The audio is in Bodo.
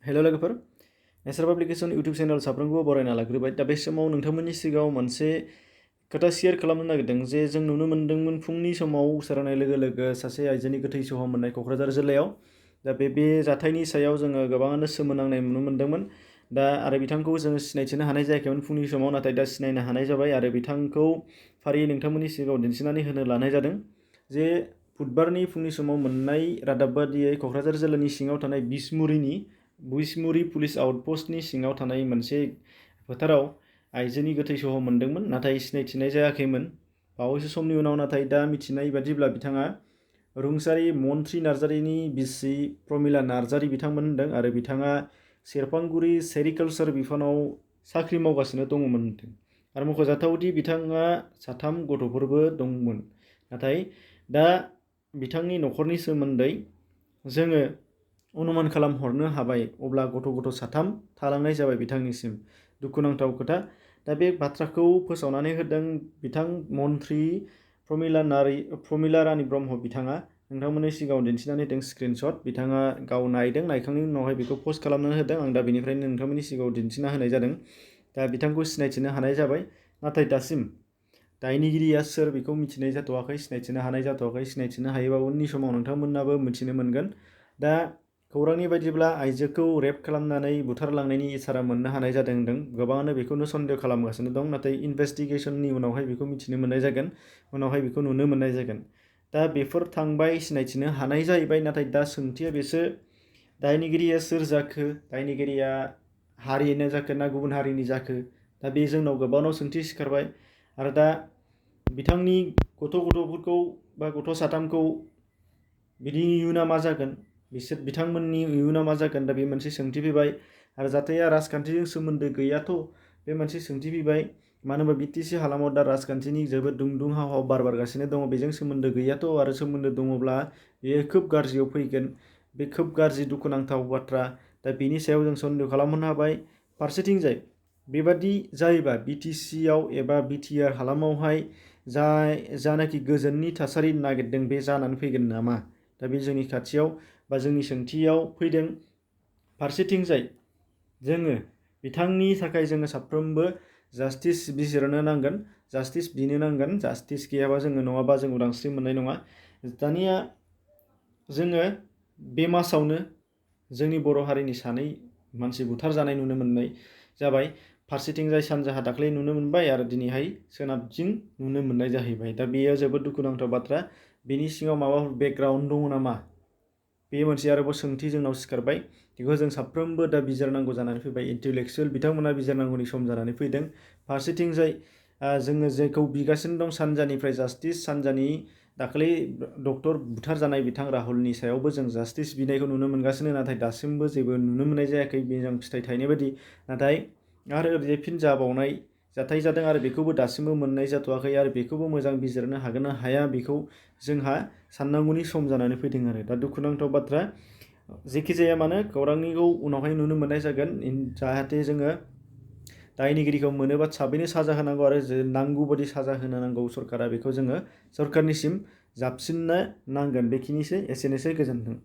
हेल' लोगोफोर नेचार पाब्लिकेसन इउटिउब चेनेल साफ्रोमखौबो बरायना लाग्रोबाय। दा बे समाव नोंथांमोननि सिगाङाव मोनसे खोथा शेयार खालामनो नागिरदों जे जों नुनो मोन्दोंमोन फुंनि समाव सोरांनाय लोगो लोगो सासे आइजोनि गोथै सह मोननाय क'क्राझार जिल्लायाव। दा बे जाथायनि सायाव जोङो गोबाङानो सोमोनांनाय नुनो मोन्दोंमोन। दा आरो बिथांखौ जोङो सिनायथिनो हानाय जायाखैमोन फुंनि समाव, नाथाय दा सिनायनो हानाय जाबाय आरो बिथांखौ फारियै नोंथांमोननि सिगाङाव दिन्थिनानै होनो लानाय जादों। जे बुधबारनि फुंनि समाव मोननाय रादाब बादियै क'क्राझार जिल्लानि सिङाव थानाय बिसमुरि पुलिस आउटपस्टनि सिङाव थानाय मोनसे फोथाराव आइजोनि गोथै सह मोन्दोंमोन, नाथाय सिनायथिनाय जायाखैमोन। बावैसो समनि उनाव नाथाय दा मिथिनाय बादिब्ला बिथाङा रुंसारि मन्त्रि नार्जारिनि बिसि प्रमिला नार्जारि बिथांमोन होनदों आरो बिथाङा सेरफांगुरि सेरिकालचार बिफानाव साख्रि मावगासिनो दङमोन आरो मख'जाथावदि बिथाङा 3 गथ'फोरबो दंमोन। नाथाय दा बिथांनि न'खरनि सोमोन्दै जोङो अनुमान खालामहरनो हाबाय, अब्ला गथ' 3 थालांनाय जाबाय बिथांनिसिम। दुखुनांथाव खोथा। दा बे बाथ्राखौ फोसावनानै होदों बिथां मन्त्रि प्रमिला रानी ब्रह्म बिथाङा। नोंथांमोननि सिगाङाव दिन्थिनानै होदों स्क्रिनशट। बिथाङा गाव नायदों, नायखांनायनि उनावहाय बेखौ पस्ट खालामनानै होदों। आं दा बेनिफ्रायनो नोंथांमोननि सिगाङाव दिन्थिना होनाय जादों। दा बिथांखौ सिनायथिनो हानाय जाबाय, नाथाय दासिम दायनिगिरिया सोर बेखौ मिथिनाय जाथ'वाखै, सिनायथिनो हानाय जाथ'वाखै। सिनायथिनो हायोबा उननि समाव नोंथांमोनाबो मिथिनो मोनगोन। दा खौरांनि बायदिब्ला आइजोखौ रेप खालामनानै बुथारलांनायनि इसारा मोननो हानाय जादों होनदों। गोबाङानो बेखौनो सन्देह खालामगासिनो दं, नाथाय इनभेस्टिगेसननि उनावहाय बेखौ मिथिनो मोननाय जागोन, उनावहाय बेखौ नुनो मोननाय जागोन। दा बेफोर थांबाय, सिनायथिनो हानाय जाहैबाय, नाथाय दा सोंथिया बेसो दायनिगिरिया सोर जाखो, दायनिगिरिया हारियानो जाखो ना गुबुन हारिनि जाखो। दा बे जोंनाव गोबांनाव सोंथि सिखारबाय। आरो दा बिथांनि गथ'फोरखौ बा गथ' 3खौ बिनि इयुना मा जागोन, बिथांमोननि इयुना मा जागोन, दा बे मोनसे सोंथि फैबाय। आरो जाथाया राजखान्थिजों सोमोन्दो गैयाथ' बे मोनसे सोंथि फैबाय। मानो होनबा बिटिसि हालामाव दा राजखान्थिनि जोबोद दुंहाव बारगासिनो दङ, बेजों सोमोन्दो गैयाथ'। आरो सोमोन्दो दङब्ला बेयो खोब गाज्रियाव फैगोन, बे खोब गाज्रि दुखुनांथाव बाथ्रा। दा बेनि सायाव जों सन्देह खालामहरनो हाबाय। फारसेथिंजाय बेबादि जायोबा बिटिसिआव एबा बिटिआर हालामावहाय जानाखि गोजोननि थासारि नागिरदों बे जानानै फैगोन नामा? दा बे जोंनि खाथियाव बा जोंनि सोंथियाव फैदों। फारसेथिंजाय जोङो बिथांनि थाखाय जोङो साफ्रोमबो जास्टिस बिजिरनो नांगोन, जास्टिस बिनो नांगोन। जास्टिस गैयाबा जोङो नङाबा जों उदांस्रि मोननाय नङा। दानिया जोङो बे मासावनो जोंनि बर' हारिनि 2 मानसि बुथारजानाय नुनो मोननाय जाबाय। फारसेथिंजाय सानजाहा दाख्लै नुनो मोनबाय आरो दिनैहाय सोनाबथिं नुनो मोननाय जाहैबाय। दा बेयो जोबोद दुखुनांथाव बाथ्रा। बेनि सिङाव माबाफोर बेकग्राउन्ड दङ नामा, बे मोनसे आरोबाव सोंथि जोंनाव सिखारबाय। बेखौ जों साफ्रोमबो दा बिजिरनांगौ जानानै फैबाय। इन्टेलेक्सुयेल बिथांमोना बिजिरनांगौनि सम जानानै फैदों। फारसेथिंजाय जोङो जेखौ बिगासिनो दं सानजानिफ्राय जास्टिस, सानजानि दाखालि डक्टर बुथारजानाय बिथां राहुलनि सायावबो जों जास्टिस बिनायखौ नुनो मोनगासिनो, नाथाय दासिमबो जेबो नुनो मोननाय जायाखै मोजां फिथाइ थायनाय बायदि। नाथाय आरो ओरैजाय फिन जाबावनाय जाथाय जादों आरो बेखौबो दासिमबो मोननाय जाथ'वाखै, आरो बेखौबो मोजां बिजिरनो हागोन ना हाया बेखौ जोंहा साननांगौनि सम जानानै फैदों। आरो दा दुखुनांथाव बाथ्रा। जेखि जाया मानो खौरांनिखौ उनावहाय नुनो मोननाय जागोन, जाहाथे जोङो दायनिगिरिखौ मोनोबा थाबैनो साजा होनांगौ आरो नांगौ बादि साजा होनो नांगौ सरकारा। बेखौ जोङो सरकारनिसिम जाबसिननो नांगोन। बेखिनिसै, एसेनोसै, गोजोन्थों।